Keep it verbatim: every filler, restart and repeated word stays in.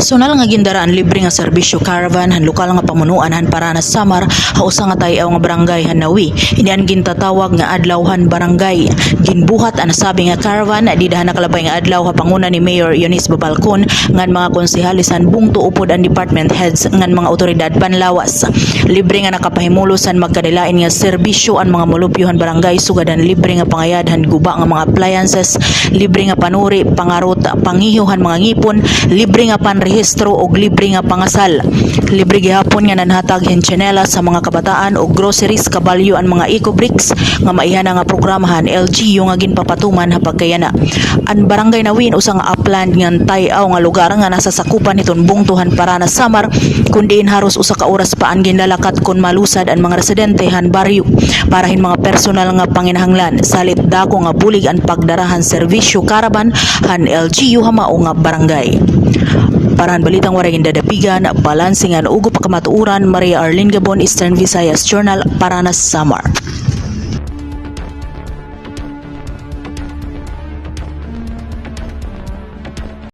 Personal nga gindara an libre nga serbisyo caravan han lokal nga pamunuan han Paranas, Samar, ha usa nga tay-aw nga barangay han Nawi. Ini an gintatawag nga Adlaw han Barangay. Ginbuhat an nasabi nga caravan dida han nakalabay nga adlaw ha panguna ni Mayor Eunice Babalcon ngan mga konsehales han bungto upod an department heads ngan mga awtoridad panlawas. Libre nga nakapahimulos han magkadilain nga serbisyo an mga molupyo han barangay, sugad han libre nga pangayad han guba nga mga appliances, libre nga panuri, pangarot, pangiho han mga ngipon, libre nga panrehistro, ug libre nga pangasal. Libre gihapon nga nanhatag hin tsinelas sa mga kabataan ug groceries, kabalyo an mga eco bricks nga maiha na nga programa han L G U nga ginpapatuman ha pagkayana. An Barangay Nawin usa nga upland ngan tay-aw nga lugar nga nasasakupan hiton bungto han Paranas, Samar, kun diin haros usa ka oras pa an ginlalakat kon malusad an mga residente han baryo para hin mga personal nga panginahanglan, salit dako nga bulig an pagdara han serbisyo caravan han L G U ha mao nga barangay. Para han balitang waray gindadapigan, balanse ngan ugop ha kamatuoran, Maria Arlene Gabon, Eastern Visayas Journal, Paranas, Samar.